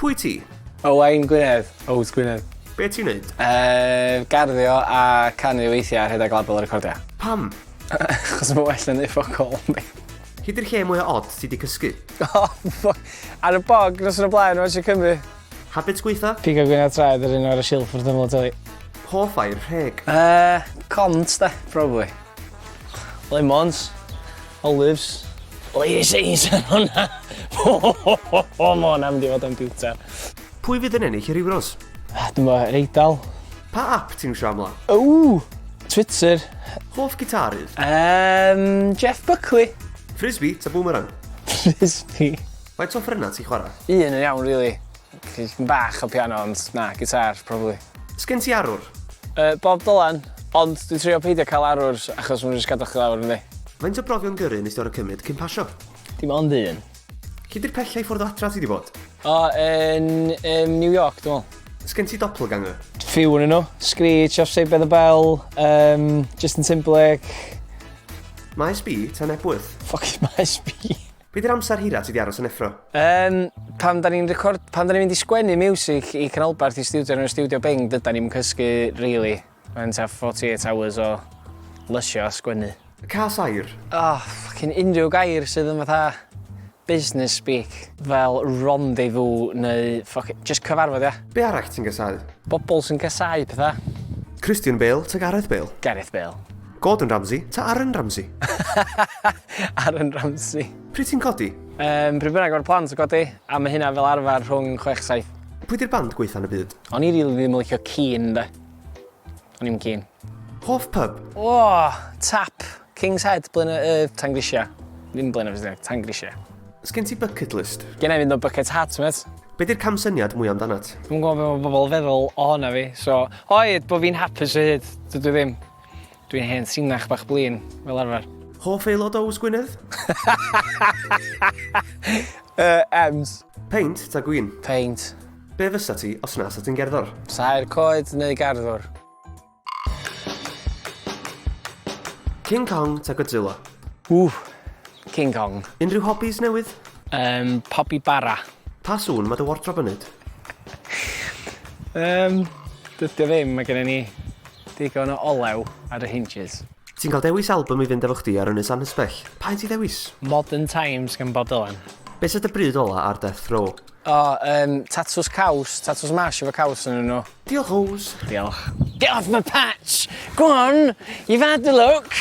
Pwy ti? Owain Gwynedd, Ows Gwynedd. Be ti'n neud? Uh, garddio a canu weithiau a rhedeg label recordiau. Pam? Achos mae'n well na neud fuck all. Lle di'r lle mwya od ti di cysgu? Oh, fuck. Ar y bog, nos yn y blaen, Oes Cymru. Habits gweitha? Pigo gwyneb traed yr un ar y silff wrth ymyl y teli. Hoff air rheg? Uh, cont, de, probably. Lemons, olives. Ladies ar hwnna. O, ma hwnna'n mynd i fod yn biwtar. Pwy fydd yn ennill yr Euros? Ah, Dwi'n bod, yr Eidal. Pa app ti'n iwsio amla? Ww, Twitter. Hoff gitarydd? Jeff Buckley. Frisbee ta boomerang? Frisbee. Faint o offerynnau ti'n chwarae? Un yn iawn, really. Bach o piano, ond na, gitar, probably. Sgen ti arwr? Bob Dylan, ond dwi'n trio peidio cael arwr achos maen nhw'n jyst gadael chdi lawr, yndi? Faint o brofion gyrru nes di orfod cymryd cyn pasio? Dim ond un. Lle di'r pella i ffwrdd o adra ti di bod? O, yn um, New York, dwi'n meddwl. Sgen ti doppelganger? Few yn nhw. Screech, Off Saved by the Bell, um, Justin Timberlake. Maes B ta Nebwydd? Fucking Maes B. Be di'r amser hira ti di aros yn effro? Um, pan da ni'n record, pan da ni'n mynd i sgwennu music i Canolbarth i stiwdio yn y stiwdio Bing, dyda ni'n cysgu, really. Mae'n ta 48 hours o lysio a sgwennu. Cas air? Oh, fucking unrhyw gair sydd yn fatha business speak, fel rendezvous neu fucking, just cyfarfod, ia. Be arall ti'n gasáu? Bobl sy'n casáu pethau. Christian Bale ta Gareth Bale? Gareth Bale. Gordon Ramsay ta Aaron Ramsay? Aaron Ramsay. Pryd ti'n codi? Um, pryd bynnag o'r plant yn codi, a mae hynna fel arfer rhwng 6-7. Pwy di'r band gwaetha yn y byd? O'n i rili ddim yn licio Keane, de. O'n i'm keen. Hoff pub? O, Tap, King's Head, Blaena, uh, Tangrisia. Ddim Blaena Ffestiniog, Tangrisia. Sgen ti bucket list? Gen i fynd o bucket hat, met. Be di'r camsyniad mwy amdanat? Dwi'm yn gwybod beth mae bobl feddwl ohona fi, so... Oed, bod fi'n hapus o hyd, dydw i ddim. Dwi'n hen sinach bach blin, fel arfer. Hoff aelod o Yws Gwynedd? Ems. Peint ta gwin? Peint. Be fysa ti os na sa ti'n gerddor? Saer coed neu garddwr? King Kong ta Godzilla? Ww, King Kong. Unrhyw hobbies newydd? Um, pobi bara. Pa sŵn mae dy wardrobe yn neud? Um, dydy o ddim, mae gennym ni digon o olew ar y hinges. Ti'n cael dewis album i fynd efo chdi ar Ynys Anhysbell. Pa un ti ddewis? Modern Times gan Bob Dylan. Be sy dy bryd ola ar death row? O, um, tatws caws, tatws mash efo caws yn nhw. Diolch, Ows. Diolch. Get off my patch! Go on! You've had the look!